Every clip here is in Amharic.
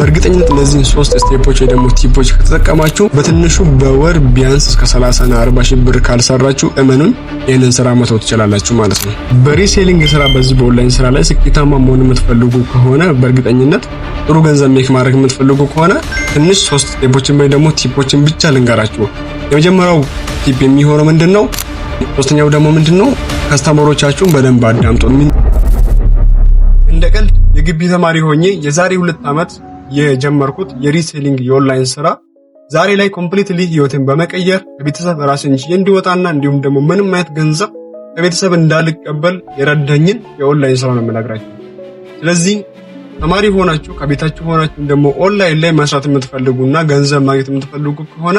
በእርግጠኝነት እነዚህን ሶስት step ኦች ወይ ደግሞ tip ኦች ከተጠቀማችሁ በትንሹ በወር ቢያንስ እስከ 30 እና 40 ሺህ ብር ካልሰራችሁ እመኑን ይህንን ስራ መተው ትችላላችሁ ማለት ነው። በ reselling ስራ፣ በዚህ በኦንላይን ስራ ላይ ስኬታማ መሆን የምትፈልጉ ከሆነ፣ በእርግጠኝነት ጥሩ ገንዘብ make ማድረግ የምትፈልጉ ከሆነ ትንሽ ሶስት step ኦችን ወይ ደግሞ tip ኦችን ብቻ ልንገራችሁ። የመጀመሪያው tip የሚሆነው ምንድን ነው? ሶስተኛው ደግሞ ምንድን ነው? Customer ኦቻችሁን በደንብ አዳምጡ። እንደ ቀልድ የግቢ ተማሪ ሆኜ የዛሬ 2 ዓመት የጀመርኩት የ reselling የ online ስራ ዛሬ ላይ completely ህይወቴን በመቀየር ከቤተሰብ ራሴን ችዬ እንድወጣና እንዲሁም ደግሞ ምንም አይነት ገንዘብ ከቤተሰብ እንዳልቀበል የረዳኝን የኦንላይን ስራ ነው የምነግራችሁ። ስለዚህ ተማሪ ሆናችሁ፣ ከቤታችሁ ሆናችሁ ደግሞ ኦንላይን ላይ መስራት የምትፈልጉና ገንዘብ ማግኘት የምትፈልጉ ከሆነ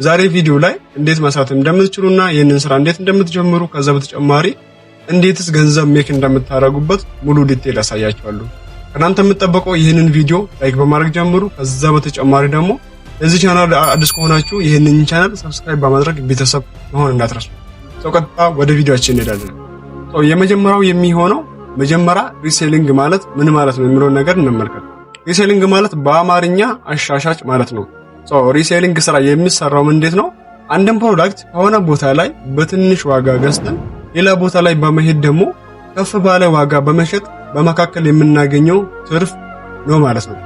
ዛሬ ቪዲዮ ላይ እንዴት መስራት እንደምትችሉና ይህንን ስራ እንዴት እንደምትጀምሩ፣ ከዛ በተጨማሪ እንዴትስ ገንዘብ make እንደምታደርጉበት ሙሉ detail አሳያችኋለሁ። ከእናንተ የሚጠበቀው ይህንን ቪዲዮ like በማድረግ ጀምሩ። ከዛ በተጨማሪ ደግሞ ለዚህ ቻናል አዲስ ከሆናችሁ ይህንን channel subscribe በማድረግ ቤተሰብ መሆን እንዳትረሱ። So ቀጥታ ወደ ቪዲዮአችን እንሄዳለን። የመጀመሪያው የሚሆነው መጀመሪያ reselling ማለት ምን ማለት ነው የሚለውን ነገር እንመልከት። Reselling ማለት በአማርኛ አሻሻጭ ማለት ነው። Reselling ስራ የሚሰራው እንዴት ነው? አንድን product ከሆነ ቦታ ላይ በትንሽ ዋጋ ገዝተን ሌላ ቦታ ላይ በመሄድ ደግሞ ከፍ ባለ ዋጋ በመሸጥ በመካከል የምናገኘው ትርፍ ነው ማለት ነው።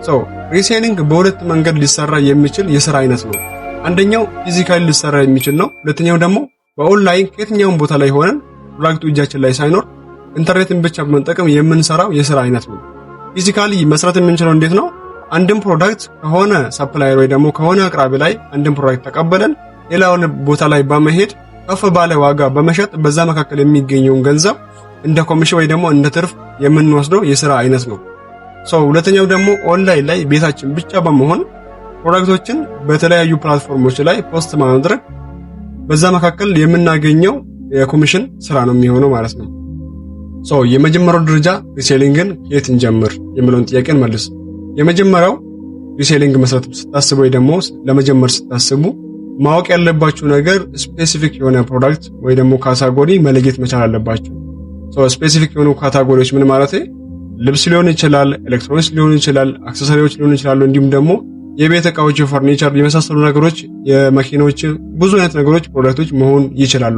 So reselling በሁለት መንገድ ሊሰራ የሚችል የስራ አይነት ነው። አንደኛው physically ሊሰራ የሚችል ነው። ሁለተኛው ደግሞ በኦንላይን ከየትኛውም ቦታ ላይ ሆነን product ኡ እጃችን ላይ ሳይኖር ኢንተርኔትን ብቻ በመጠቀም የምንሰራው የስራ አይነት ነው። Physically መስራት የምንችለው እንዴት ነው? አንድን product ከሆነ supplier ወይ ደግሞ ከሆነ አቅራቢ ላይ አንድን product ተቀብለን ሌላውን ቦታ ላይ በመሄድ ከፍ ባለ ዋጋ በመሸጥ በዛ መካከል የሚገኘውን ገንዘብ እንደ ኮሚሽን ወይ ደግሞ እንደ ትርፍ የምንወስደው የስራ አይነት ነው። So ሁለተኛው ደግሞ ኦንላይን ላይ ቤታችን ብቻ በመሆን product ኦችን በተለያዩ platform ኦች ላይ post ማድረግ በዛ መካከል የምናገኘው የኮሚሽን ስራ ነው የሚሆነው ማለት ነው። So የመጀመሪያው ደረጃ reselling ን ከየት እንጀምር የሚለውን ጥያቄ እንመልስ። የመጀመሪያው reselling መስራት ስታስቡ ወይ ደግሞ ለመጀመር ስታስቡ ማወቅ ያለባችሁ ነገር specific የሆነ product ወይ ደግሞ category መለየት መቻል አለባችሁ። Specific የሆኑ category ዎች ምን ማለት? ልብስ ሊሆን ይችላል፣ ኤሌክትሮኒክስ ሊሆን ይችላል፣ accessory ዎች ሊሆኑ ይችላሉ፣ እንዲሁም ደግሞ የቤት እቃዎች፣ ፈርኒቸር የመሳሰሉ ነገሮች፣ የመኪኖች ብዙ አይነት ነገሮች product ኦች መሆን ይችላሉ።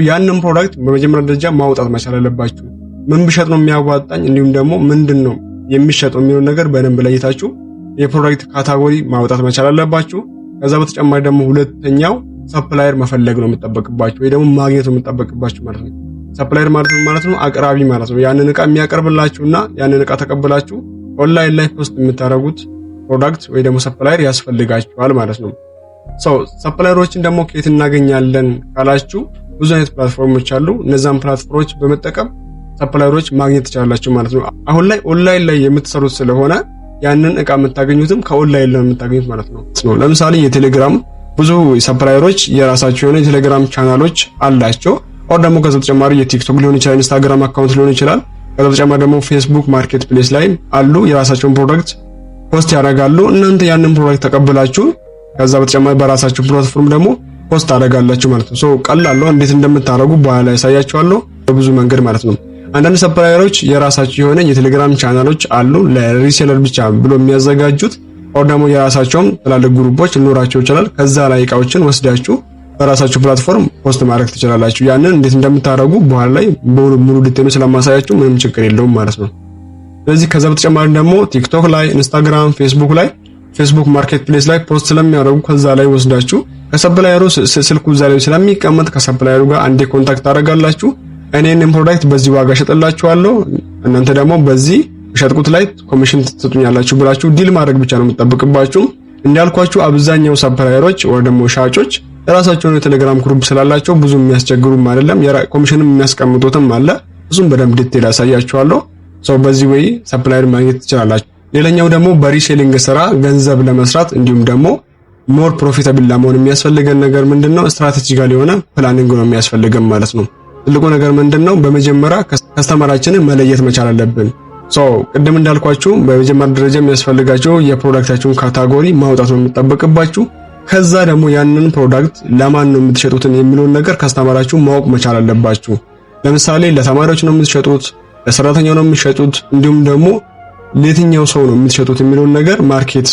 ያንን product በመጀመሪያ ደረጃ ማውጣት መቻል አለባችሁ። ምን ብሸጥ ነው የሚያዋጣኝ፣ እንዲሁም ደግሞ ምንድን ነው የሚሸጠው የሚለውን ነገር በደንብ ለይታችሁ የ product category ማውጣት መቻል አለባችሁ። ከዛ በተጨማሪ ደግሞ ሁለተኛው supplier መፈለግ ነው የሚጠበቅባችሁ ወይ ደግሞ ማግኘት ነው የሚጠበቅባችሁ ማለት ነው። Supplier ማለት ምን ማለት ነው? አቅራቢ ማለት ነው። ያንን እቃ የሚያቀርብላችሁና ያንን እቃ ተቀብላችሁ ኦንላይን ላይ post የምታደርጉት product ወይ ደግሞ supplier ያስፈልጋችኋል ማለት ነው። So supplier ኦችን ደግሞ ከየት እናገኛለን ካላችሁ ብዙ አይነት platform ኦች አሉ። እነዛን platform ኦች በመጠቀም supplier ኦች ማግኘት ትችላላችሁ ማለት ነው። አሁን ላይ ኦንላይን ላይ የምትሰሩት ስለሆነ ያንን እቃ የምታገኙትም ከኦንላይን ላይ የምታገኙት ማለት ነው። ለምሳሌ የቴሌግራም ብዙ supplier ኦች የራሳቸው የሆነ የቴሌግራም ቻናሎች አላቸው። Or ደግሞ ከዛ በተጨማሪ የቲክቶክ ሊሆን ይችላል፣ ኢንስታግራም account ሊሆን ይችላል። ከዛ በተጨማሪ ደግሞ ፌስቡክ marketplace ላይ አሉ። የራሳቸውን product post ያደርጋሉ። እናንተ ያንን product ተቀብላችሁ ከዛ በተጨማሪ በራሳችሁ platform ደግሞ post ታደርጋላችሁ ማለት ነው። So ቀላል ነው። እንዴት እንደምታደርጉ በኋላ አሳያችኋለሁ በብዙ መንገድ ማለት ነው። አንዳንድ supplier ኦች የራሳቸው የሆነ የቴሌግራም ቻናሎች አሉ ለ reseller ብቻ ብሎ የሚያዘጋጁት፣ or ደግሞ የራሳቸውም ትላልቅ group ኦች ሊኖራቸው ይችላል። ከዛ ላይ እቃዎችን ወስዳችሁ በራሳችሁ platform post ማድረግ ትችላላችሁ። ያንን እንዴት እንደምታደርጉ በኋላ ላይ ሙሉ detail ኡ ስለማሳያችሁ ምንም ችግር የለውም ማለት ነው። ስለዚህ ከዛ በተጨማሪ ደግሞ ቲክቶክ ላይ፣ ኢንስታግራም፣ ፌስቡክ ላይ፣ ፌስቡክ marketplace ላይ post ስለሚያደርጉ ከዛ ላይ ወስዳችሁ ከ supplier ኡ ስልኩ እዛ ላይ ስለሚቀመጥ ከ supplier ኡ ጋር አንዴ contact ታደርጋላችሁ። እኔ ይህንን product በዚህ ዋጋ እሸጥላችኋለሁ፣ እናንተ ደግሞ በዚህ በሸጥኩት ላይ ኮሚሽን ትሰጡኛላችሁ ብላችሁ deal ማድረግ ብቻ ነው የሚጠበቅባችሁ። እንዳልኳችሁ አብዛኛው supplier ኦች ወይ ደግሞ ሻጮች የራሳቸውን የቴሌግራም group ስላላቸው ብዙ የሚያስቸግሩም አይደለም። ኮሚሽንም የሚያስቀምጡትም አለ። እሱም በደንብ detail አሳያችኋለሁ። So በዚህ way supplier ማግኘት ትችላላችሁ። ሌላኛው ደግሞ በ reselling ስራ ገንዘብ ለመስራት እንዲሁም ደግሞ more profitable ለመሆን የሚያስፈልገን ነገር ምንድነው? Strategical የሆነ planning ነው የሚያስፈልገን ማለት ነው። ትልቁ ነገር ምንድነው? በመጀመሪያ customer ኣችንን መለየት መቻል አለብን። So ቅድም እንዳልኳችሁ በመጀመሪያ ደረጃ የሚያስፈልጋችሁ የ product ኣችሁን category ማውጣት ነው የሚጠበቅባችሁ። ከዛ ደግሞ ያንን product ለማን ነው የምትሸጡትን የሚለውን ነገር customer ኣችሁ ማወቅ መቻል አለባችሁ። ለምሳሌ ለተማሪዎች ነው የምትሸጡት፣ ለሰራተኛው ነው የምትሸጡት፣ እንዲሁም ደግሞ ለየትኛው ሰው ነው የምትሸጡት የሚለውን ነገር market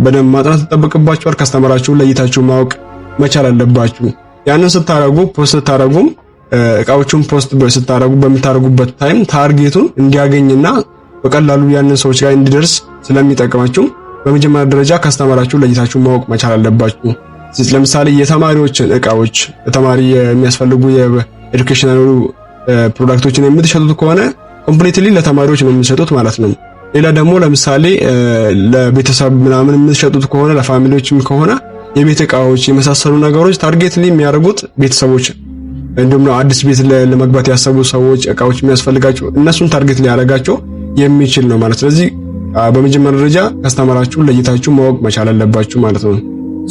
በደንብ ማጥናት ይጠበቅባችኋል። Customer ኣችሁን ለይታችሁ ማወቅ መቻል አለባችሁ። ያንን ስታረጉ፣ post ስታረጉም፣ እቃዎቹን post ስታረጉ፣ በምታረጉበት time target ኡን እንዲያገኝና በቀላሉ ያንን ሰዎች ጋር እንዲደርስ ስለሚጠቅማችሁ በመጀመሪያ ደረጃ customer ኣችሁን ለይታችሁ ማወቅ መቻል አለባችሁ። ለምሳሌ የተማሪዎችን እቃዎች፣ ለተማሪ የሚያስፈልጉ የ educational product ኦችን የምትሸጡት ከሆነ completely ለተማሪዎች ነው የምትሸጡት ማለት ነው። ሌላ ደግሞ ለምሳሌ ለቤተሰብ ምናምን የምትሸጡት ከሆነ፣ ለ family ዎችም ከሆነ የቤት እቃዎች የመሳሰሉ ነገሮች target የሚያደርጉት ቤተሰቦች፣ እንዲሁም አዲስ ቤት ለመግባት ያሰቡ ሰዎች እቃዎች የሚያስፈልጋቸው እነሱን target ሊያደርጋቸው የሚችል ነው ማለት። ስለዚህ በመጀመሪያ ደረጃ customer ኣችሁን ለይታችሁ ማወቅ መቻል አለባችሁ ማለት ነው።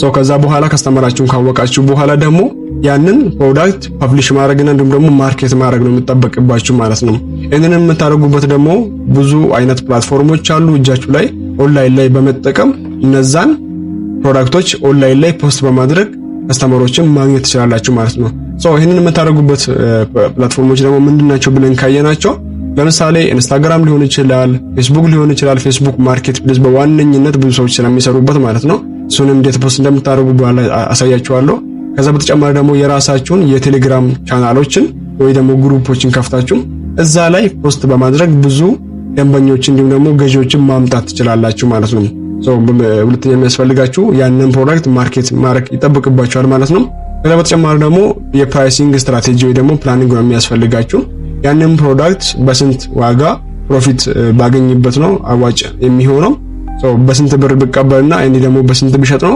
So ከዛ በኋላ customer ኣችሁን ካወቃችሁ በኋላ ደግሞ ያንን product publish ማድረግና እንዲሁም ደግሞ market ማድረግ ነው የሚጠበቅባችሁ ማለት ነው። ይህንን የምታደርጉበት ደግሞ ብዙ አይነት platform ኦች አሉ እጃችሁ ላይ። ኦንላይን ላይ በመጠቀም እነዛን product ኦች online ላይ post በማድረግ customer ኦችን ማግኘት ትችላላችሁ ማለት ነው። So ይህንን የምታደርጉበት platform ኦች ደግሞ ምንድናቸው ብለን ካየናቸው ለምሳሌ ኢንስታግራም ሊሆን ይችላል፣ ፌስቡክ ሊሆን ይችላል። ፌስቡክ marketplace በዋነኝነት ብዙ ሰዎች ስለሚሰሩበት ማለት ነው። እሱንም እንዴት post እንደምታደርጉ በኋላ አሳያችኋለሁ። ከዛ በተጨማሪ ደግሞ የራሳችሁን የቴሌግራም ቻናሎችን ወይ ደግሞ group ኦችን ከፍታችሁ እዛ ላይ post በማድረግ ብዙ ደንበኞችን እንዲሁም ደግሞ ገዢዎችን ማምጣት ትችላላችሁ ማለት ነው። So ሁለተኛ የሚያስፈልጋችሁ ያንን product market ማድረግ ይጠበቅባችኋል ማለት ነው። ከዛ በተጨማሪ ደግሞ የ pricing strategy ወይ ደግሞ planning ነው የሚያስፈልጋችሁ። ያንን product በስንት ዋጋ profit ባገኝበት ነው አዋጭ የሚሆነው፣ በስንት ብር ብቀበልና እኔ ደግሞ በስንት ብሸጥ ነው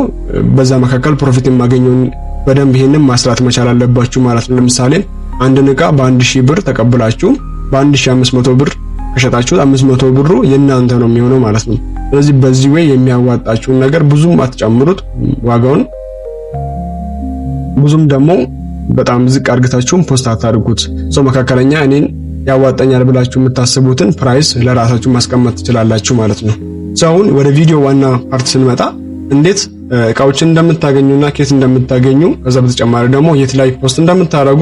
በዛ መካከል profit የማገኘውን በደንብ ይሄንን ማስላት መቻል አለባችሁ ማለት ነው። ለምሳሌ አንድን እቃ በ1000 ብር ተቀብላችሁ በ1500 ብር ከሸጣችሁት 500 ብሩ የእናንተ ነው የሚሆነው ማለት ነው። ስለዚህ በዚህ way የሚያዋጣችሁን ነገር ብዙም አትጨምሩት ዋጋውን፣ ብዙም ደግሞ በጣም ዝቅ አድርጋችሁም post አታድርጉት። So መካከለኛ እኔን ያዋጣኛል ብላችሁ የምታስቡትን price ለራሳችሁ ማስቀመጥ ትችላላችሁ ማለት ነው። So አሁን ወደ ቪዲዮ ዋና part ስንመጣ እንዴት እቃዎችን እንደምታገኙና ከየት እንደምታገኙ፣ ከዛ በተጨማሪ ደግሞ የት ላይ post እንደምታደርጉ፣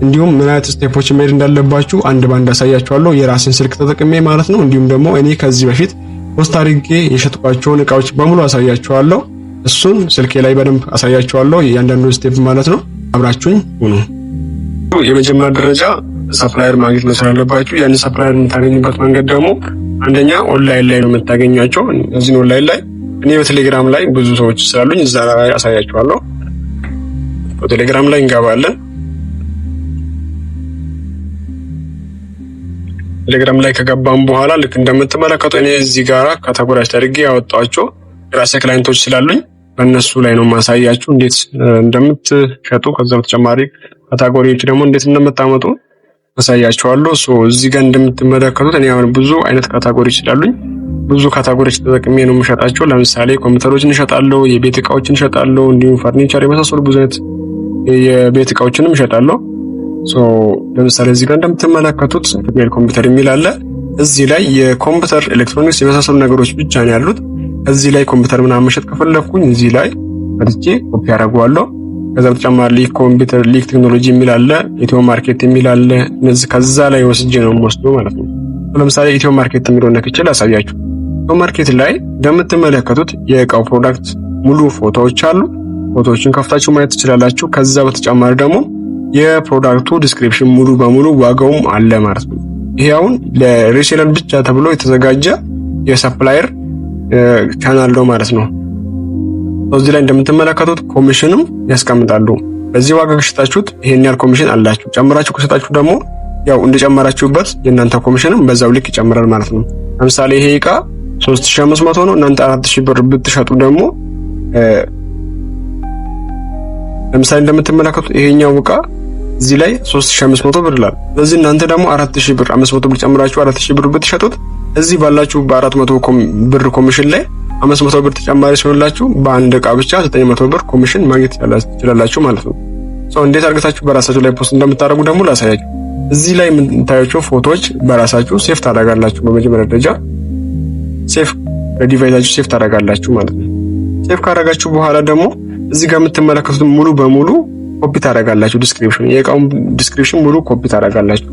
እንዲሁም ምን አይነት step ኦች መሄድ እንዳለባችሁ አንድ ባንድ አሳያችኋለሁ፣ የራሴን ስልክ ተጠቅሜ ማለት ነው። እንዲሁም ደግሞ እኔ ከዚህ በፊት post አድርጌ የሸጥኳቸውን እቃዎች በሙሉ አሳያችኋለሁ። እሱን ስልኬ ላይ በደንብ አሳያችኋለሁ፣ እያንዳንዱን step ማለት ነው። አብራችሁኝ ሁኑ። የመጀመሪያ ደረጃ supplier ማግኘት መቻል አለባችሁ። ያንን supplier የምታገኙበት መንገድ ደግሞ አንደኛ ኦንላይን ላይ ነው የምታገኟቸው። እዚህን ኦንላይን ላይ እኔ በቴሌግራም ላይ ብዙ ሰዎች ስላሉኝ እዛ ላይ አሳያችኋለሁ። በቴሌግራም ላይ እንገባለን። ቴሌግራም ላይ ከገባን በኋላ ልክ እንደምትመለከቱ እኔ እዚህ ጋራ categorize አድርጌ ያወጣኋቸው የራሴ client ኦች ስላሉኝ በእነሱ ላይ ነው ማሳያችሁ እንዴት እንደምትሸጡ፣ ከዛ በተጨማሪ category ዎች ደግሞ እንዴት እንደምታመጡ አሳያችኋለሁ። So እዚህ ጋር እንደምትመለከቱት እኔ አሁን ብዙ አይነት category ዎች ስላሉኝ ብዙ category ዎች ተጠቅሜ ነው የምሸጣቸው። ለምሳሌ ኮምፒውተሮችን እሸጣለሁ፣ የቤት እቃዎችን እሸጣለሁ፣ እንዲሁም ፈርኒቸር የመሳሰሉ ብዙ አይነት የቤት እቃዎችንም እሸጣለሁ። So ለምሳሌ እዚህ ጋር እንደምትመለከቱት ፌል ኮምፒውተር የሚል አለ። እዚህ ላይ የኮምፒውተር፣ ኤሌክትሮኒክስ የመሳሰሉ ነገሮች ብቻ ነው ያሉት። እዚህ ላይ ኮምፒውተር ምናምን መሸጥ ከፈለኩኝ እዚህ ላይ መጥቼ ኮፒ አደርገዋለሁ። ከዛ በተጨማሪ ሊክ ኮምፒውተር፣ ሊክ ቴክኖሎጂ የሚል አለ፣ ኢትዮ ማርኬት የሚል አለ። እነዚህ ከዛ ላይ ወስጄ ነው የምወስደው ማለት ነው። ለምሳሌ ኢትዮ ማርኬት የሚለውን ነክቼ ላሳያችሁ። ኢትዮ ማርኬት ላይ እንደምትመለከቱት የእቃው product ሙሉ ፎቶዎች አሉ። ፎቶዎችን ከፍታችሁ ማየት ትችላላችሁ። ከዛ በተጨማሪ ደግሞ የ product ኡ description ሙሉ በሙሉ ዋጋውም አለ ማለት ነው። ይሄ አሁን ለ reseller ብቻ ተብሎ የተዘጋጀ የ supplier channel ነው ማለት ነው። እዚህ ላይ እንደምትመለከቱት ኮሚሽንም ያስቀምጣሉ። በዚህ ዋጋ ከሸጣችሁት ይሄን ያህል ኮሚሽን አላችሁ። ጨምራችሁ ከሸጣችሁ ደግሞ ያው እንደጨመራችሁበት የእናንተ ኮሚሽንም በዛው ልክ ይጨምራል ማለት ነው። ለምሳሌ ይሄ እቃ 3500 ነው። እናንተ 4000 ብር ብትሸጡ ደግሞ፣ ለምሳሌ እንደምትመለከቱት ይሄኛው እቃ እዚህ ላይ 3500 ብር ይላል። ስለዚህ እናንተ ደግሞ 4000 ብር፣ 500 ብር ጨምራችሁ 4000 ብር ብትሸጡት እዚህ ባላችሁ በ400 ብር ኮሚሽን ላይ 500 ብር ተጨማሪ ሲሆንላችሁ በአንድ እቃ ብቻ 900 ብር ኮሚሽን ማግኘት ትችላላችሁ ማለት ነው። So እንዴት አድርጋችሁ በራሳችሁ ላይ post እንደምታደርጉ ደግሞ ላሳያችሁ። እዚህ ላይ የምታዩቸው ፎቶዎች በራሳችሁ save ታደርጋላችሁ። በመጀመሪያ ደረጃ save በ device ኣችሁ save ታደርጋላችሁ ማለት ነው። Save ካደረጋችሁ በኋላ ደግሞ እዚህ ጋር የምትመለከቱት ሙሉ በሙሉ ኮፒ ታደርጋላችሁ። Description፣ የእቃውን description ሙሉ ኮፒ ታደርጋላችሁ።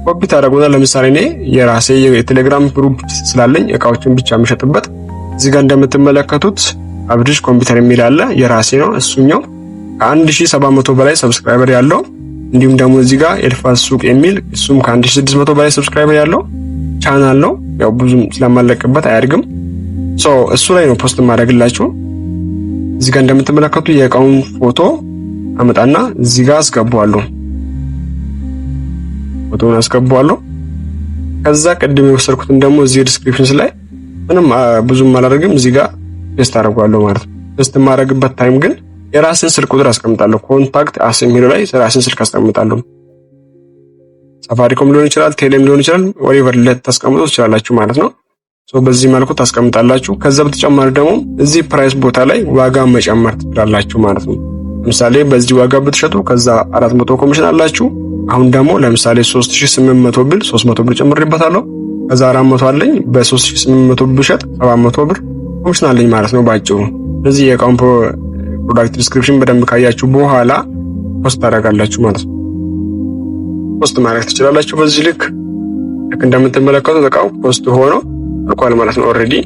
ኮፒ ታደርጉና ለምሳሌ እኔ የራሴ የቴሌግራም group ስላለኝ እቃዎችን ብቻ የምሸጥበት እዚህ ጋር እንደምትመለከቱት አብድሽ ኮምፒውተር የሚል አለ፣ የራሴ ነው እሱኛው ከ1700 በላይ subscriber ያለው፣ እንዲሁም ደግሞ እዚህ ጋር ኤልፋዝ ሱቅ የሚል እሱም ከ1600 በላይ subscriber ያለው ቻናል ነው። ያው ብዙም ስለማለቅበት አያድግም። So እሱ ላይ ነው post የማደርግላችሁ። እዚህ ጋር እንደምትመለከቱ የእቃውን ፎቶ አመጣና እዚህ ጋር አስገባዋለሁ። ፎቶውን አስገባዋለሁ። ከዛ ቅድም የወሰድኩትን ደግሞ እዚህ descriptions ላይ ምንም ብዙም አላደርግም፣ እዚህ ጋር paste አደርገዋለሁ ማለት ነው። Paste የማደርግበት time ግን የራስን ስልክ ቁጥር አስቀምጣለሁ። Contact us የሚለው ላይ የራስን ስልክ አስቀምጣለሁ። ሳፋሪኮም ሊሆን ይችላል፣ ቴሌም ሊሆን ይችላል፣ whatever ልታስቀምጡ ትችላላችሁ ማለት ነው። So በዚህ መልኩ ታስቀምጣላችሁ። ከዛ በተጨማሪ ደግሞ እዚህ price ቦታ ላይ ዋጋ መጨመር ትችላላችሁ ማለት ነው። ለምሳሌ በዚህ ዋጋ ብትሸጡ ከዛ 400 ኮሚሽን አላችሁ። አሁን ደግሞ ለምሳሌ 3800 ብል 300 ብር ጨምሬበታለሁ። ከዛ 400 አለኝ፣ በ3800 ብሸጥ 700 ብር ኮሚሽን አለኝ ማለት ነው ባጭሩ። ስለዚህ የእቃውን product description በደንብ ካያችሁ በኋላ post ታደርጋላችሁ ማለት ነው። Post ማድረግ ትችላላችሁ። በዚህ ልክ እንደምትመለከቱት እቃው post ሆኖ አልቋል ማለት ነው already።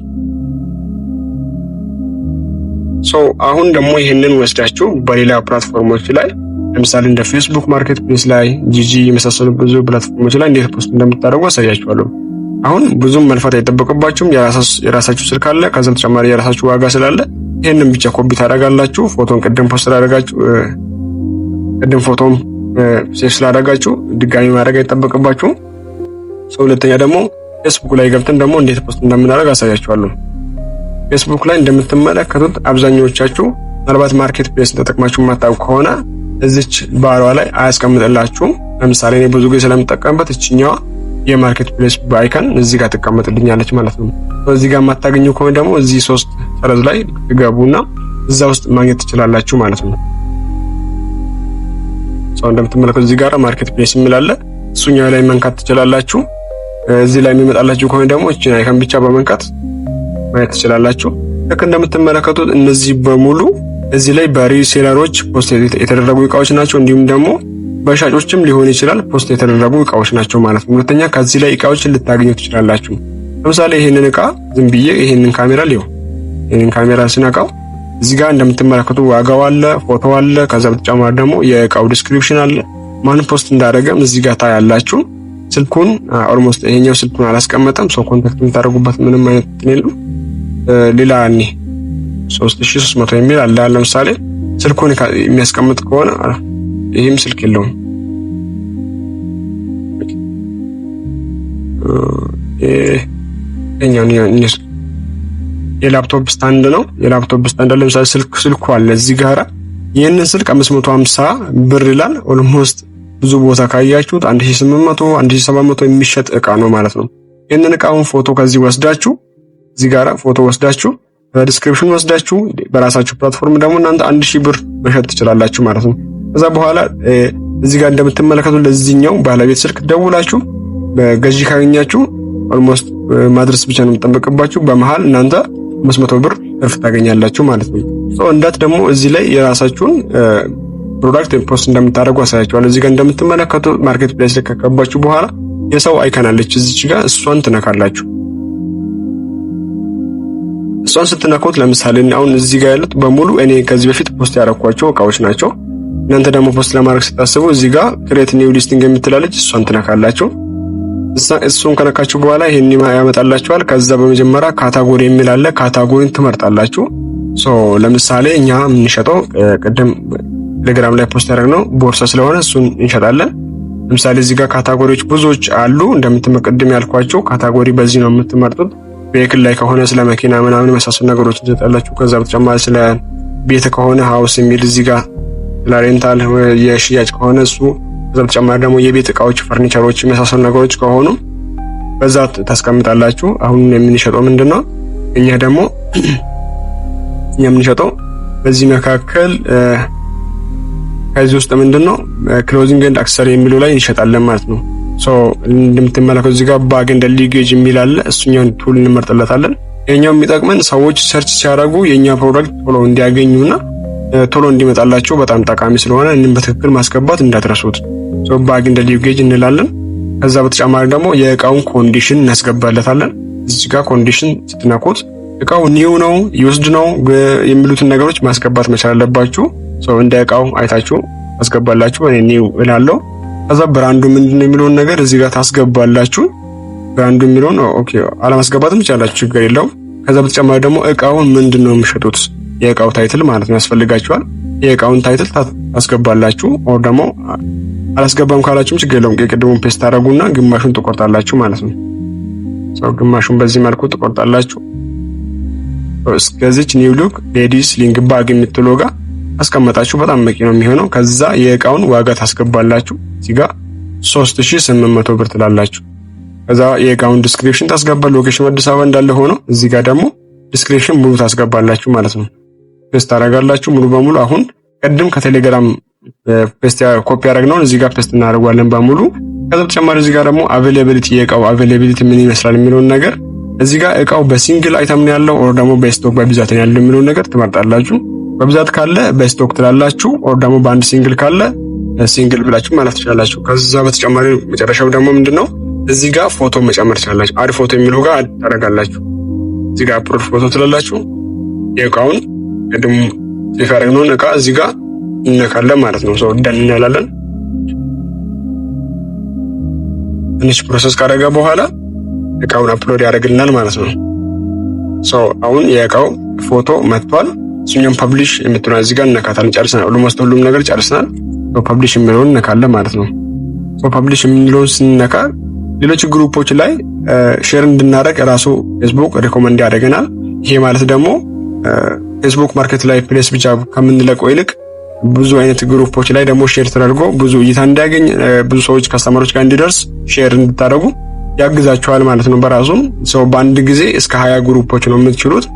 So አሁን ደግሞ ይህንን ወስዳችሁ በሌላ platform ኦች ላይ ለምሳሌ እንደ ፌስቡክ Marketplace ላይ፣ ጂጂ የመሳሰሉ ብዙ platform ኦች ላይ እንዴት post እንደምታደርጉ አሳያችኋለሁ። አሁን ብዙም መልፋት አይጠበቅባችሁም። የራሳችሁ ስልክ አለ። ከዛ በተጨማሪ የራሳችሁ ዋጋ ስላለ ይህንን ብቻ ኮፒ ታደርጋላችሁ። ፎቶን ቅድም post ስላደረጋችሁ፣ ቅድም ፎቶም save ስላደረጋችሁ ድጋሚ ማድረግ አይጠበቅባችሁም። So ሁለተኛ ደግሞ ፌስቡክ ላይ ገብተን ደግሞ እንዴት post እንደምናደርግ አሳያችኋለሁ። ፌስቡክ ላይ እንደምትመለከቱት አብዛኛዎቻችሁ ምናልባት marketplace ተጠቅማችሁ የማታውቁ ከሆነ እዚች ባሯ ላይ አያስቀምጥላችሁም። ለምሳሌ እኔ ብዙ ጊዜ ስለምጠቀምበት እችኛዋ የ marketplace icon እዚህ ጋር ትቀመጥልኛለች ማለት ነው። እዚህ ጋር የማታገኙ ከሆነ ደግሞ እዚህ ሶስት ሰረዝ ላይ ትገቡና እዛ ውስጥ ማግኘት ትችላላችሁ ማለት ነው። So እንደምትመለከቱት እዚህ ጋር marketplace የሚል አለ። እሱኛው ላይ መንካት ትችላላችሁ። እዚህ ላይ የሚመጣላችሁ ከሆነ ደግሞ እቺን icon ብቻ በመንካት ማየት ትችላላችሁ። ልክ እንደምትመለከቱት እነዚህ በሙሉ እዚህ ላይ በ reseller ኦች post የተደረጉ እቃዎች ናቸው። እንዲሁም ደግሞ በሻጮችም ሊሆን ይችላል post የተደረጉ እቃዎች ናቸው ማለት ነው። ሁለተኛ ከዚህ ላይ እቃዎችን ልታገኙ ትችላላችሁ። ለምሳሌ ይሄንን እቃ ዝም ብዬ ይሄንን ካሜራ ሊሆን ይሄንን ካሜራ ስነካው እዚህ ጋር እንደምትመለከቱ ዋጋው አለ፣ ፎቶ አለ። ከዛ በተጨማሪ ደግሞ የእቃው description አለ። ማን post እንዳደረገም እዚህ ጋር ታያላችሁ። ስልኩን almost ይሄኛው ስልኩን አላስቀመጠም። ሰው contact የምታደርጉበት ምንም አይነት እንትን የለም። ሌላ እኔ 3300 የሚል አለ። ለምሳሌ ስልኩን የሚያስቀምጥ ከሆነ ይሄም ስልክ የለውም። ይሄኛው የ laptop stand ነው። የ laptop stand ለምሳሌ ስልኩ አለ እዚህ ጋራ። ይህንን ስልክ 550 ብር ይላል። Almost ብዙ ቦታ ካያችሁት 1800፣ 1700 የሚሸጥ እቃ ነው ማለት ነው። ይህንን እቃውን ፎቶ ከዚህ ወስዳችሁ፣ እዚህ ጋራ ፎቶ ወስዳችሁ፣ በ description ወስዳችሁ በራሳችሁ platform ደግሞ እናንተ 1000 ብር መሸጥ ትችላላችሁ ማለት ነው። ከዛ በኋላ እዚህ ጋር እንደምትመለከቱ ለዚህኛው ባለቤት ስልክ ደውላችሁ በገዢ ካገኛችሁ almost ማድረስ ብቻ ነው የሚጠበቅባችሁ። በመሃል እናንተ 500 ብር ትርፍ ታገኛላችሁ ማለት ነው። So እንዴት ደግሞ እዚህ ላይ የራሳችሁን product post እንደምታደርጉ አሳያችኋለሁ። እዚህ ጋር እንደምትመለከቱ marketplace ላይ ከገባችሁ በኋላ የሰው icon አለች እዚች ጋር፣ እሷን ትነካላችሁ። እሷን ስትነኩት ለምሳሌ አሁን እዚህ ጋር ያሉት በሙሉ እኔ ከዚህ በፊት post ያደረኳቸው እቃዎች ናቸው። እናንተ ደግሞ post ለማድረግ ስታስቡ እዚህ ጋር create new listing የምትላለች እሷን ትነካላችሁ። እሱን ከነካችሁ በኋላ ይሄን ያመጣላችኋል። ከዛ በመጀመሪያ category የሚል አለ። Category ን ትመርጣላችሁ። So ለምሳሌ እኛ የምንሸጠው ቅድም ቴሌግራም ላይ post ያደረግነው ቦርሳ ስለሆነ እሱን እንሸጣለን። ለምሳሌ እዚህ ጋር category ዎች ብዙዎች አሉ። እንደምትመቅድም ያልኳቸው category በዚህ ነው የምትመርጡት። Vehicle ላይ ከሆነ ስለ መኪና ምናምን የመሳሰሉ ነገሮች ትሰጣላችሁ። ከዛ በተጨማሪ ስለ ቤት ከሆነ house የሚል እዚህ ጋር፣ ስለ rental የሽያጭ ከሆነ እሱ፣ ከዛ በተጨማሪ ደግሞ የቤት እቃዎች፣ ፈርኒቸሮች የመሳሰሉ ነገሮች ከሆኑ በዛ ታስቀምጣላችሁ። አሁን የምንሸጠው ምንድነው? እኛ ደግሞ የምንሸጠው በዚህ መካከል ከዚህ ውስጥ ምንድነው clothing and accessory የሚለው ላይ እንሸጣለን ማለት ነው። So እንደምትመለከቱ እዚህ ጋር bag and luggage የሚል አለ። እሱኛውን tool እንመርጥለታለን። የኛው የሚጠቅመን ሰዎች search ሲያደርጉ የኛ product ቶሎ እንዲያገኙና ቶሎ እንዲመጣላቸው በጣም ጠቃሚ ስለሆነ እንን በትክክል ማስገባት እንዳትረሱት። So bag and luggage እንላለን። ከዛ በተጨማሪ ደግሞ የእቃውን condition እናስገባለታለን። እዚህ ጋር condition ስትነኩት እቃው new ነው፣ used ነው የሚሉትን ነገሮች ማስገባት መቻል አለባችሁ። እንደ እቃው አይታችሁ ታስገባላችሁ። እኔ new እላለሁ። ከዛ brand ኡ ምንድን ነው የሚለውን ነገር እዚህ ጋር ታስገባላችሁ። Brand ኡ የሚለውን okay አለማስገባትም ትችላላችሁ፣ ችግር የለውም። ከዛ በተጨማሪ ደግሞ እቃውን ምንድን ነው የሚሸጡት፣ የእቃው title ማለት ነው ያስፈልጋችኋል። የእቃውን title ታስገባላችሁ። Or ደግሞ አላስገባም ካላችሁም ችግር የለውም። የቅድሙን paste ታደርጉና ግማሹን ትቆርጣላችሁ ማለት ነው። So ግማሹን በዚህ መልኩ ትቆርጣላችሁ። እስከዚች new look ladies sling bag የምትለው ጋር አስቀመጣችሁ፣ በጣም በቂ ነው የሚሆነው። ከዛ የእቃውን ዋጋ ታስገባላችሁ። እዚህ ጋር 3800 ብር ትላላችሁ። ከዛ የእቃውን description ታስገባል። Location አዲስ አበባ እንዳለ ሆኖ እዚህ ጋር ደግሞ description ሙሉ ታስገባላችሁ ማለት ነው። Paste ታደርጋላችሁ ሙሉ በሙሉ። አሁን ቅድም ከቴሌግራም paste copy ያደረግነውን እዚህ ጋር paste እናደርጓለን በሙሉ። ከዛ በተጨማሪ እዚህ ጋር ደግሞ availability፣ የእቃው availability ምን ይመስላል የሚለውን ነገር፣ እዚህ ጋር እቃው በ single item ነው ያለው or ደግሞ በ stock በብዛት ነው ያለው የሚለውን ነገር ትመርጣላችሁ። በብዛት ካለ በ stock ትላላችሁ፣ or ደግሞ በአንድ single ካለ single ብላችሁ ማለት ትችላላችሁ። ከዛ በተጨማሪ መጨረሻው ደግሞ ምንድነው፣ እዚህ ጋር ፎቶ መጨመር ትችላላችሁ። Add photo የሚለው ጋር add ታደርጋላችሁ። እዚህ ጋር upload photo ትላላችሁ። የእቃውን ቅድም save ያደረግነውን እቃ እዚህ ጋር እነካለን ማለት ነው። So done እንላለን። ትንሽ process ካደረገ በኋላ እቃውን upload ያደርግልናል ማለት ነው። So አሁን የእቃው ፎቶ መጥቷል። እሱኛም publish የምትለውን እዚህ ጋር እነካታለን። ጨርሰናል። Almost ሁሉም ነገር ጨርሰናል። Publish የሚለውን እነካለን ማለት ነው። So publish የሚለውን ስንነካ ሌሎች group ኦች ላይ share እንድናደርግ ራሱ ፌስቡክ recommend ያደርገናል። ይሄ ማለት ደግሞ ፌስቡክ market ላይ place ብቻ ከምንለቀው ይልቅ ብዙ አይነት group ኦች ላይ ደግሞ share ተደርጎ ብዙ እይታ እንዲያገኝ፣ ብዙ ሰዎች customer ኦች ጋር እንዲደርስ share እንድታደርጉ ያግዛችኋል ማለት ነው። በራሱም so በአንድ ጊዜ እስከ 20 group ኦች ነው የምትችሉት።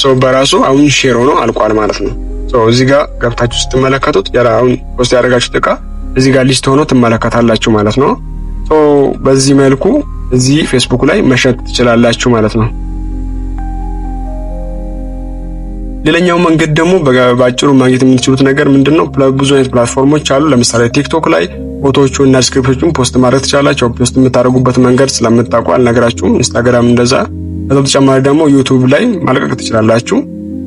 So በራሱ አሁን share ሆኖ አልቋል ማለት ነው። So እዚህ ጋር ገብታችሁ ስትመለከቱት አሁን post ያደረጋችሁት እቃ እዚህ ጋር list ሆኖ ትመለከታላችሁ ማለት ነው። So በዚህ መልኩ እዚህ ፌስቡክ ላይ መሸጥ ትችላላችሁ ማለት ነው። ሌላኛው መንገድ ደግሞ በአጭሩ ማግኘት የምትችሉት ነገር ምንድነው? ብዙ አይነት platform ኦች አሉ። ለምሳሌ ቲክቶክ ላይ ፎቶዎቹን እና script ኦቹን post ማድረግ ትችላላችሁ። Post የምታደርጉበት መንገድ ስለምታውቁ አልነግራችሁም። ኢንስታግራም እንደዛ። ከዛ በተጨማሪ ደግሞ ዩቲዩብ ላይ መልቀቅ ትችላላችሁ።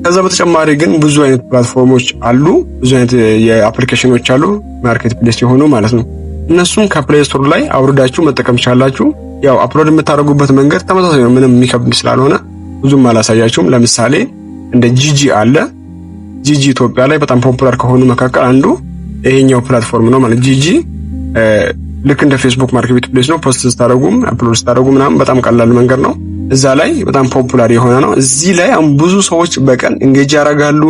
ከዛ በተጨማሪ ግን ብዙ አይነት platform ኦች አሉ፣ ብዙ አይነት የ application ኦች አሉ፣ market place የሆኑ ማለት ነው። እነሱን ከ Play Store ላይ አውርዳችሁ መጠቀም ትችላላችሁ። ያው upload የምታደርጉበት መንገድ ተመሳሳይ ነው፣ ምንም የሚከብድ ስላልሆነ ብዙም አላሳያችሁም። ለምሳሌ እንደ ጂጂ አለ። ጂጂ ኢትዮጵያ ላይ በጣም popular ከሆኑ መካከል አንዱ ይሄኛው platform ነው ማለት። ጂጂ ልክ እንደ ፌስቡክ market place ነው። Post ስታደርጉም upload ስታደርጉ ምናምን በጣም ቀላል መንገድ ነው። እዛ ላይ በጣም popular የሆነ ነው። እዚህ ላይ አሁን ብዙ ሰዎች በቀን engage ያደርጋሉ፣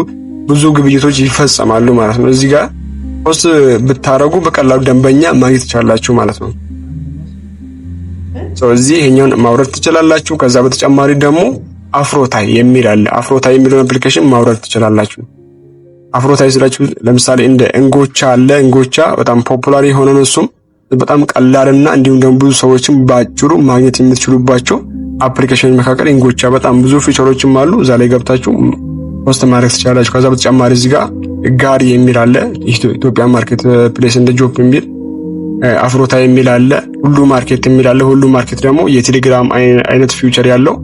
ብዙ ግብይቶች ይፈጸማሉ ማለት ነው። እዚህ ጋር post ብታደርጉ በቀላሉ ደንበኛ ማግኘት ትችላላችሁ ማለት ነው። እዚህ ይሄኛውን ማውረድ ትችላላችሁ። ከዛ በተጨማሪ ደግሞ አፍሮታይ የሚል አለ። አፍሮታይ የሚለውን application ማውረድ ትችላላችሁ። አፍሮታይ ስላችሁ ለምሳሌ እንደ እንጎቻ አለ። እንጎቻ በጣም popular የሆነ ነው። እሱም በጣም ቀላልና እንዲሁም ደግሞ ብዙ ሰዎችን በአጭሩ ማግኘት የምትችሉባቸው application መካከል እንጎቻ በጣም ብዙ feature ኦችም አሉ። እዛ ላይ ገብታችሁ post ማድረግ ትችላላችሁ። ከዛ በተጨማሪ እዚህ ጋር ጋሪ የሚል አለ። ኢትዮጵያ market place እንደ ጆፕ የሚል፣ አፍሮታ የሚል አለ። ሁሉ ማርኬት የሚል አለ። ሁሉ ማርኬት ደግሞ የቴሌግራም አይነት feature ያለው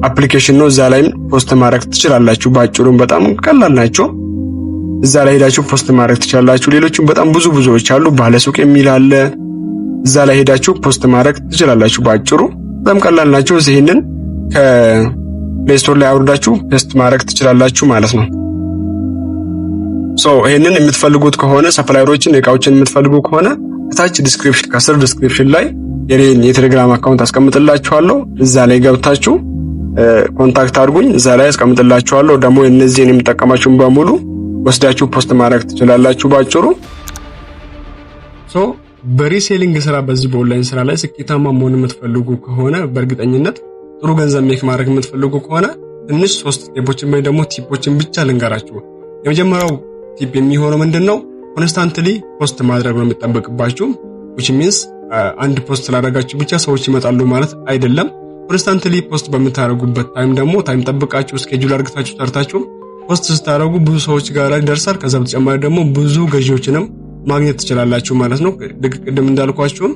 application ነው። እዛ ላይም post ማድረግ ትችላላችሁ። ባጭሩም በጣም ቀላል ናቸው። እዛ ላይ ሄዳችሁ post ማድረግ ትችላላችሁ። ሌሎችም በጣም ብዙ ብዙዎች አሉ። ባለሱቅ የሚል አለ። እዛ ላይ ሄዳችሁ post ማድረግ ትችላላችሁ። ባጭሩ በጣም ቀላል ናቸው። ይህንን ከ Play Store ላይ አውርዳችሁ post ማድረግ ትችላላችሁ ማለት ነው። So ይህንን የምትፈልጉት ከሆነ፣ supplier ኦችን እቃዎችን የምትፈልጉ ከሆነ ከታች description፣ ከስር description ላይ የኔን የቴሌግራም account አስቀምጥላችኋለሁ። እዛ ላይ ገብታችሁ contact አድርጉኝ። እዛ ላይ አስቀምጥላችኋለሁ። ደግሞ እነዚህን የምጠቀማችሁን በሙሉ ወስዳችሁ post ማድረግ ትችላላችሁ ባጭሩ። So በ reselling ስራ፣ በዚህ በኦንላይን ስራ ላይ ስኬታማ መሆን የምትፈልጉ ከሆነ፣ በእርግጠኝነት ጥሩ ገንዘብ make ማድረግ የምትፈልጉ ከሆነ ትንሽ ሶስት step ኦችን ወይ ደግሞ tip ኦችን ብቻ ልንገራችሁ። የመጀመሪያው tip የሚሆነው ምንድን ነው? Constantly post ማድረግ ነው የሚጠበቅባችሁ። Which means አንድ post ስላደረጋችሁ ብቻ ሰዎች ይመጣሉ ማለት አይደለም። Constantly post በምታደርጉበት time ደግሞ time ጠብቃችሁ፣ schedule አድርጋችሁ ሰርታችሁ post ስታደርጉ ብዙ ሰዎች ጋር ይደርሳል። ከዛ በተጨማሪ ደግሞ ብዙ ገዢዎችንም ማግኘት ትችላላችሁ ማለት ነው። ቅድም እንዳልኳችሁም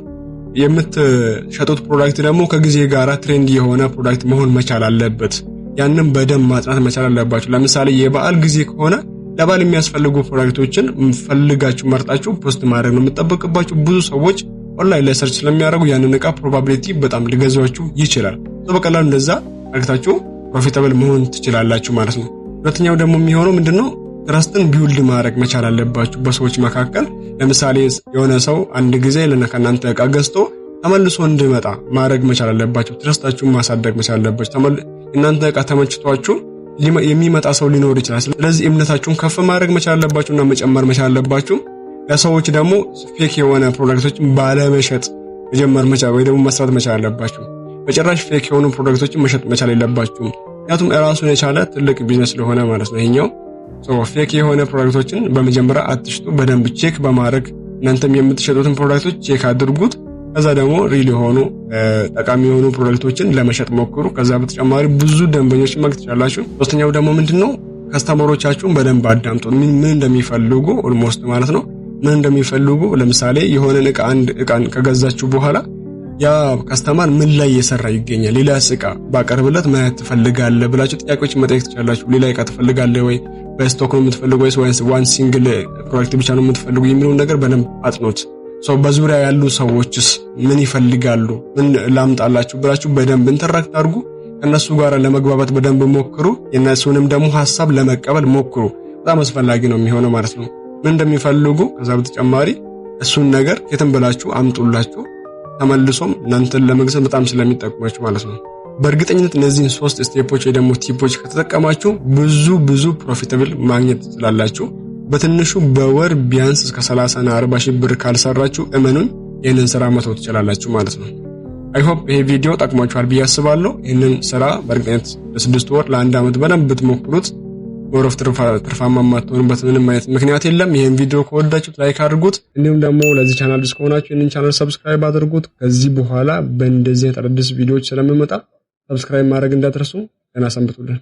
የምትሸጡት product ደግሞ ከጊዜ ጋር trend የሆነ product መሆን መቻል አለበት። ያንን በደንብ ማጥናት መቻል አለባችሁ። ለምሳሌ የበዓል ጊዜ ከሆነ ለበዓል የሚያስፈልጉ product ኦችን ፈልጋችሁ መርጣችሁ post ማድረግ ነው የሚጠበቅባችሁ። ብዙ ሰዎች ኦንላይን ላይ search ስለሚያደርጉ ያንን እቃ probability በጣም ሊገዟችሁ ይችላል። በቀላሉ እንደዛ አርግታችሁ profitable መሆን ትችላላችሁ ማለት ነው። ሁለተኛው ደግሞ የሚሆነው ምንድነው? Trust ን build ማድረግ መቻል አለባችሁ በሰዎች መካከል። ለምሳሌ የሆነ ሰው አንድ ጊዜ ከእናንተ እቃ ገዝቶ ተመልሶ እንዲመጣ ማድረግ መቻል አለባችሁ። Trust ኣችሁን ማሳደግ መቻል አለባችሁ። እናንተ እቃ ተመችቷችሁ የሚመጣ ሰው ሊኖር ይችላል። ስለዚህ እምነታችሁን ከፍ ማድረግ መቻል አለባችሁ እና መጨመር መቻል አለባችሁ። ለሰዎች ደግሞ fake የሆነ product ኦችን ባለመሸጥ መጀመር መቻል ወይ ደግሞ መስራት መቻል አለባችሁ። በጭራሽ fake የሆኑ product ኦችን መሸጥ መቻል የለባችሁም። ምክንያቱም ራሱን የቻለ ትልቅ ቢዝነስ ስለሆነ ማለት ነው ይሄኛው። Fake የሆነ product ኦችን በመጀመሪያ አትሽጡ። በደንብ check በማድረግ እናንተም የምትሸጡትን product ኦች check አድርጉት። ከዛ ደግሞ real የሆኑ ጠቃሚ የሆኑ product ኦችን ለመሸጥ ሞክሩ። ከዛ በተጨማሪ ብዙ ደንበኞችን ማግኘት ትችላላችሁ። ሶስተኛው ደግሞ ምንድነው? Customer ኦቻችሁን በደንብ አዳምጡ። ምን ምን እንደሚፈልጉ almost ማለት ነው፣ ምን እንደሚፈልጉ። ለምሳሌ የሆነን እቃ፣ አንድ እቃን ከገዛችሁ በኋላ ያ customer ምን ላይ እየሰራ ይገኛል፣ ሌላስ እቃ ባቀርብለት ማየት ትፈልጋለህ ብላችሁ ጥያቄዎችን መጠየቅ ትችላላችሁ። ሌላ እቃ ትፈልጋለህ ወይ፣ በ stock ነው የምትፈልጉ ወይስ one single product ብቻ ነው የምትፈልጉ የሚለውን ነገር በደንብ አጥኑት። So በዙሪያ ያሉ ሰዎችስ ምን ይፈልጋሉ፣ ምን ላምጣላችሁ ብላችሁ በደንብ interact አድርጉ። ከነሱ ጋር ለመግባባት በደንብ ሞክሩ። የነሱንም ደግሞ ሀሳብ ለመቀበል ሞክሩ። በጣም አስፈላጊ ነው የሚሆነው ማለት ነው፣ ምን እንደሚፈልጉ። ከዛ በተጨማሪ እሱን ነገር የትም ብላችሁ አምጡላቸው። ተመልሶም እናንተን ለመግዛት በጣም ስለሚጠቅማችሁ ማለት ነው። በእርግጠኝነት እነዚህን ሶስት step ኦች ወይ ደግሞ tip ኦች ከተጠቀማችሁ ብዙ ብዙ profitable ማግኘት ትችላላችሁ። በትንሹ በወር ቢያንስ እስከ 30 እና 40 ሺህ ብር ካልሰራችሁ እመኑኝ ይህንን ስራ መተው ትችላላችሁ ማለት ነው። I hope ይሄ ቪዲዮ ጠቅሟችኋል ብዬ አስባለሁ። ይህንን ስራ በእርግጠኝነት ለ6 ወር፣ ለአንድ ዓመት በደንብ ብትሞክሩት ወረፍ ትርፋማ የማትሆኑበት ምንም አይነት ምክንያት የለም። ይህን ቪዲዮ ከወደዳችሁት like አድርጉት። እንዲሁም ደግሞ ለዚህ ቻናል አዲስ ከሆናችሁ ይህንን channel subscribe አድርጉት። ከዚህ በኋላ በእንደዚህ አይነት አዳዲስ ቪዲዮዎች ስለምመጣ subscribe ማድረግ እንዳትረሱ። ደህና ሰንብቱልን።